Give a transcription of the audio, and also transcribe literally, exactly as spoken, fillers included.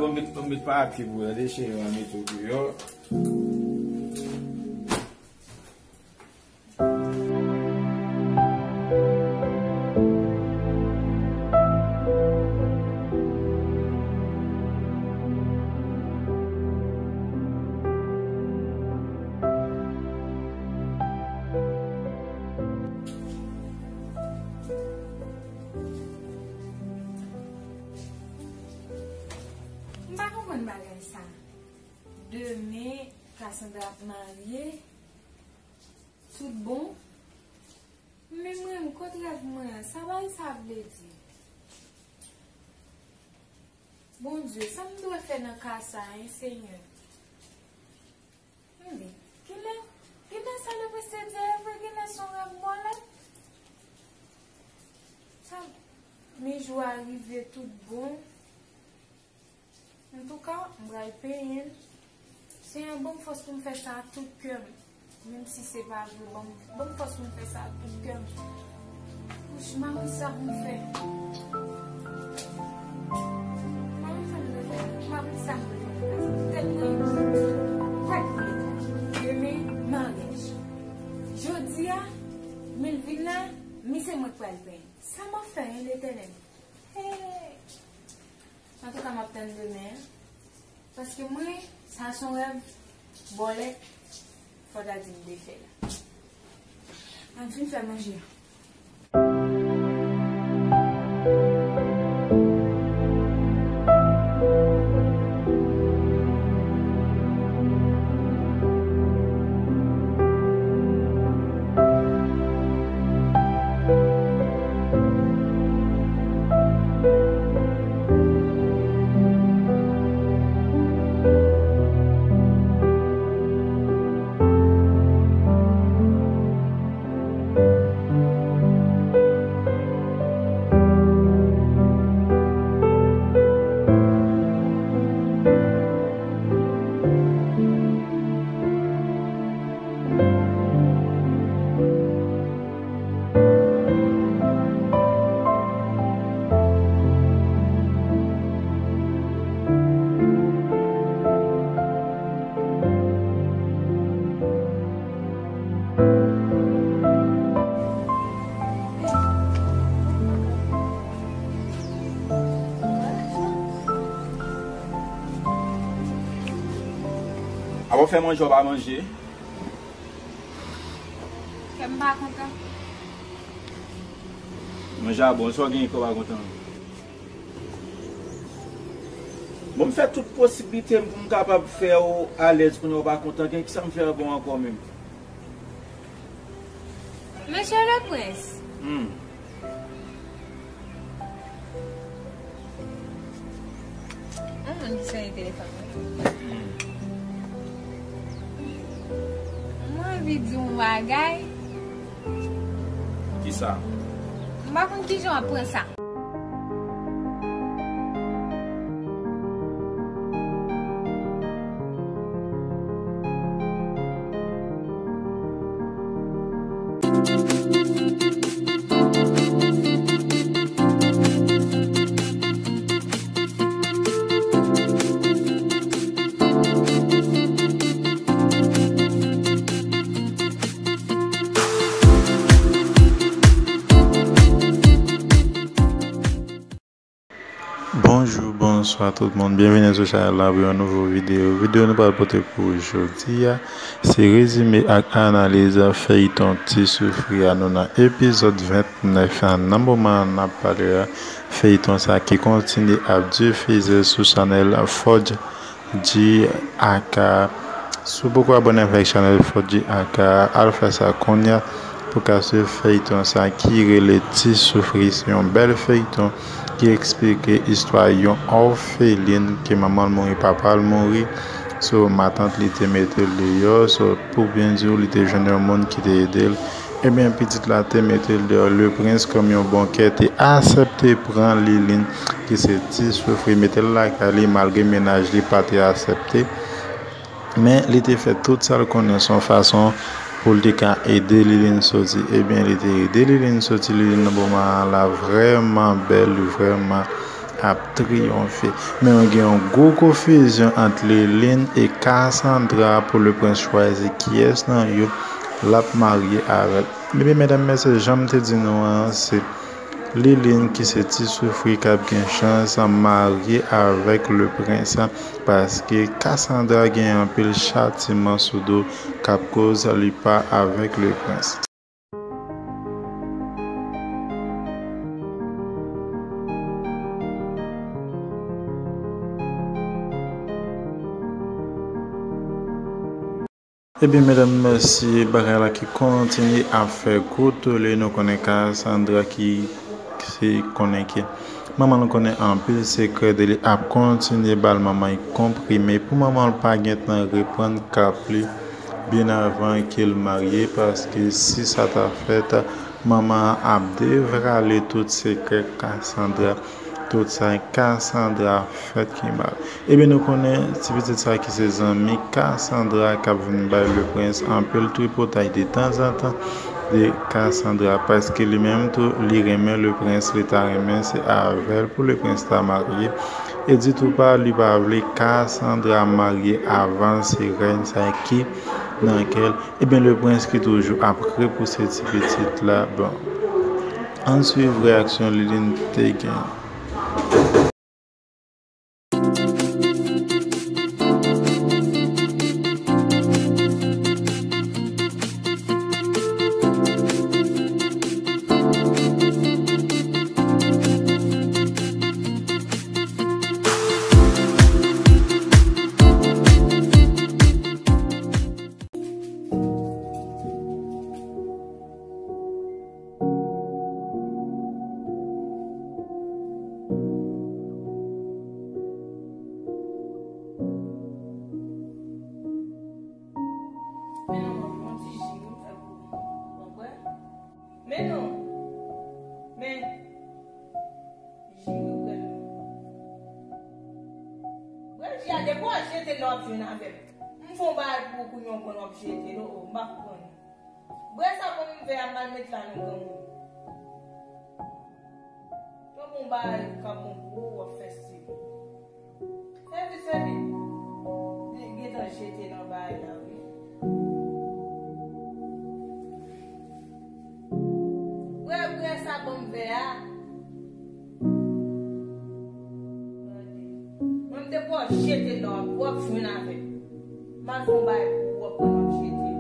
Bon, met, bon, met papye pou tande, cheri, mwen mete w deyò. M pa konprann bagay sa. Demen, Cassandra ap marye. Tout bon. Men mwen, kot rèv mwen an? Sa bagay sa vle di? Bondye, sa m dwe fè nan ka sa, en, Senyè? Tande, genlè, genlè sa le preste di a vre, genlè se yon rèv bòlèt. Sa, men jou a rive tout bon. Antouka, m pral penyen l. Senyè, ban m fòs pou m fè sa ak tout kè m. Menm si se pa vre, ban m, ban m fòs pou m fè sa ak tout kè m. Wouch, m pa konn sa pou m fè. M pa konn sa m dwe fè. M pa konn sa m dwe fè. Tèt mwen, kwèk mwen. Demen, maryaj. Jodi a, men l vin la, men se mwen k pral penyen. Sa m ap fè, en, Letènèl? Hey! Antouka, m ap tann demen an. Paske mwen, sa se yon rèv bòlèt, fò ta di m te fè la. Ann fin fè manje a. Apa w fè manje, w pa manje? Kè m pa kontan. Manje a bon, sa w genyen kè w pa kontan? Bon, m fè tout posiblite m pou m kapab fè w alèz kounye a w pa kontan. Gen kisa m fè ankò menm? Mesye Leprens. Hmm. Yon moun ki sonye telefòn mwen. Mwen anvi di yon bagay. Kisa? M pa konn kijan w ap pran sa. Bonjou, bonswa tout moun. Byenvini sou chanèl la pou yon nouvo videyo. Videyo nou pral pote pou jodi a, se rezime ak analiz feyton Ti Soufri a. Nou nan epizòd vennèf a. Nan moman an n ap pale a, feyton sa ki kontinye ap difize sou chanèl Fodj J A K. Si w poko abòne avèk chanèl Fodj J A K, al fè sa kounye a pou ka swiv feyton sa ki rele Ti Soufri. Se yon bèl feyton ki eksplike istwa yon òfelin ke manman l mouri, papa l mouri. So, matant li te mete l deyò. So, pou byen di w, li te jwenn yon moun ki te ede l. Ebyen, pitit la te mete l deyò. Leprens, kòm yon bon kè, te aksepte pran Lilin, ki se Ti Soufri, mete l lakay li, malgre mennaj li pa te aksepte. Men, li te fè tout sa l konnen, se yon fason pou l te ka ede Lilin soti. Ebyen, li te ede Lilin soti. Lilin nan moman an la vrèman bèl, li vrèman ap triyonfe. Men gen yon gwo konfizyon ant Liline e Cassandra pou Leprens chwazi kiyès nan yo l ap marye avè l. Ebyen, medam, mesye, jan m te di nou an, se Liline ki se ti soufri k ap gen chans marye avèk Leprens, paske Cassandra gen anpil chatiman sou do k ap koz li pa avèk Leprens. Ebyen, medam, mesye, bagay la ki kontinye ap fè gwo tole, nou konnen Cassandra ki se konnen ke manman l konnen anpil sekrè de li, ap kontinye ba l manman l konprime pou manman l pa gentan reprann kap li byen avan ke l marye, paske si sa ta fèt, manman an ap devwale tout sekrè Cassandra, tout sa Cassandra fèt ki mal. Ebyen, nou konnen ti pitit sa ki se zanmi Cassandra k ap vin bay Leprens anpil tripotay de tanzantan de Cassandra, paske li menm tou, li renmen Leprens, li ta renmen se avè l pou Leprens ta marye. E di tou pa, li pa vle Cassandra marye avan, se rèn sa ki nan kè l. Ebyen, Leprens ki toujou ap repouse ti pitit la. Bon, ann swiv reyaksyon Liline te gen. Men non, mwen pran yon ti ji wi, m fè pou ou. W ap bwè? Men non. Men. Ji wi, bwè l non. Bwè ji a, depi w ap jete l la w ap jwenn avè m. M fè yon bagay pou ou kounye a w konn w ap jete l, o, m pa konprann. Bwè sa bon m fè a, m al met la nan granmoun. Yon bon bagay k ap bon pou ou, w ap fè stil. Fè vit, fè vit. Li gentan jete nan bagay la, wi. Bwè, bwè sa bon m fè a. Gade. Mwen m te pou w ap jete l la, w ap, w ap jwenn avè m. M al fè yon bagay pou ou, w ap konn w ap jete l.